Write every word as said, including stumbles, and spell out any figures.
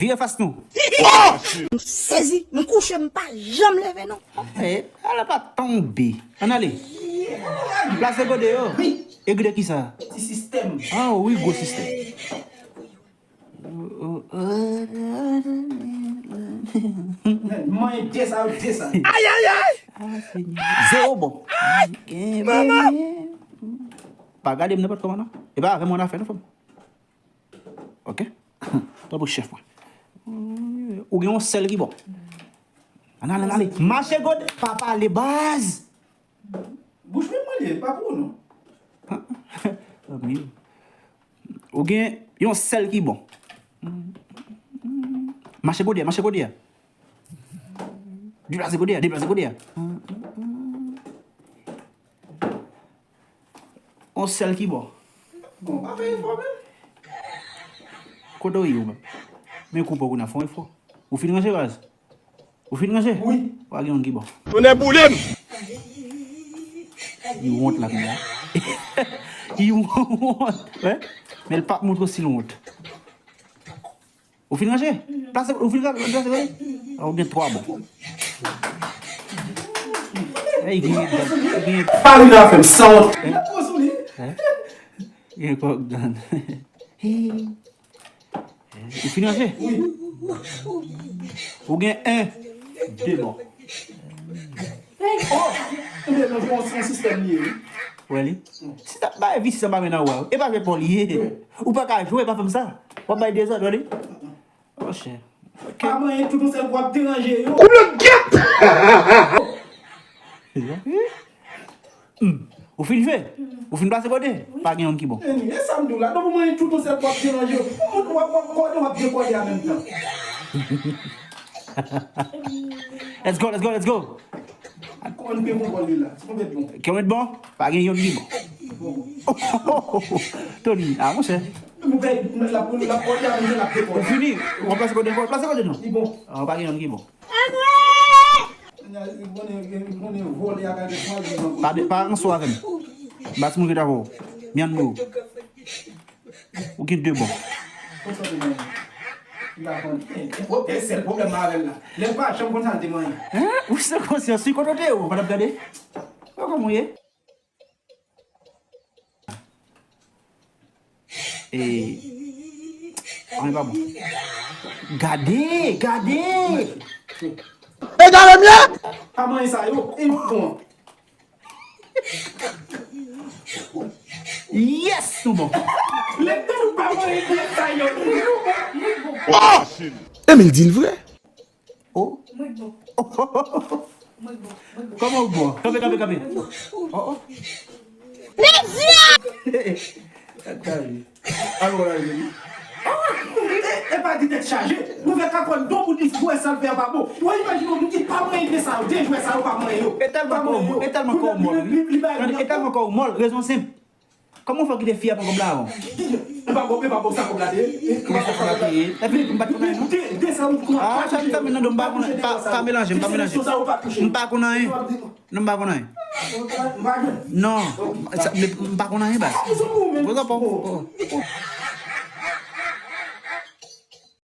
Vire fas nou. M sezi, m kouche, m pa janm leve non. E, ala pa tonbe. Ann ale. Plase gode yo. Wi. E gide kisa? Ti sistèm. Ah, wi, gwo sistèm. Manyen de sa yo, de sa. Ay, ay, ay! Ah, Senyè. Zewo bon. Manman! Pa gade m nenpòt kòman non. E pa avè m ou nan afè non, fanm. Ok? Tanpri, chèf mwen. Ou gen yon sèl ki bon. Ann ale, ann ale. Mache gode, pa pale, baz. Bouch mwen mwen li ye, pa pou ou non. Tanpri. Ou gen yon sèl ki bon. Mache gode, mache gode. Deplase gode, deplase gode. Yon sèl ki bon. Bon, pa fè efò menm. Kote w ye ou menm? Men koupe w kounye a, fè yon efò. Ou fin ranje baz? Ou fin ranje? Wi. Ou pa gen youn ki bon. Tonnè boule m! Li wont la kounye a. Li wont. Wè? Men l p ap montre w si l wont. Ou fin ranje? Plase, ou fin plase, plase, plase? Ah, ou gen twa bon. Ey, gen, gen. Pale nan afè m, sanwont. Hein? Hein? Gen kòk dan. Ou fin ranje? Wi. Ou gen en, de bon. Oh! Ebyen, non, se yon sistèm li ye, wi. Wè li? Si t ap bay visi sa pa mennen ou a. E pa jwe pòl ye. Ou pa ka jwe, pa fè m sa. W ap bay dezòd, wè li? Monchè. Ok. Pa manyen tout yon sèl kou ap deranje yo. Ou le gèt! Hmm. Ou fin jwe? Ou fin plase gode? Pa gen youn ki bon. E sa m di w la, non, pou manyen tout yon sèl kou ap deranje yo. Ou w ap, w ap kòde, w ap dekòde an menm tan. Let's go, let's go, let's go. Kòman nou pe konprann li la? Ti konbyen bon? Kòman bon? Pa gen youn ki bon. Tony, ah, monchè. Nou pe, la, la, la, la, la, la, la, Ou fini? Ou plase kote, plase kote non? Li bon. Ah, pa gen youn ki bon. Pa de, pa anso avè m. Bat moun ki ta vo. Myann mou. Ou gen de bon. Sèl pwoblèm avè l la. Lè pa janm konn sa l te manyen. Hein? Ou se konsyans, si kote w te yo, pa t ap gade. Wè kòman w ye? E, anyen pa bon. Gade, gade. Egare m ye! Pa manyen sa yo, e bon. Yes, nou bon. Lè nou pa manyen sa yo. Emil di l vre. Oh. Mwen bon. Mwen bon. Mwen bon. Kòman ou bon? Kanpe, kanpe, kanpe. Oh, oh. Medya! Alò, la, joli. E, e pa di tèt chaje. Nou fè kapòn don pou di jwè sa l fè a pa bon. Ou imajine yon moun ki pa manyen de sa yo, de jwè sa yo pa manyen yo. E tèlman kò w mòl, e tèlman kò w mòl, wi. E tèlman kò w mòl, rezon senp. Kòman w fè w kite fi a pran kòb la avan w? E pa bon, e pa bon sa kòb la te ye. Kòman sa kòb la te ye? Epi, m pa t konn anyen, non? Ah, sa m fè nan do m pa konn, pa, pa melanje, m pa melanje. M pa konn anyen. Non, m pa konn anyen. Non, sa, m, m pa konn anyen, baz. Poze w pa w.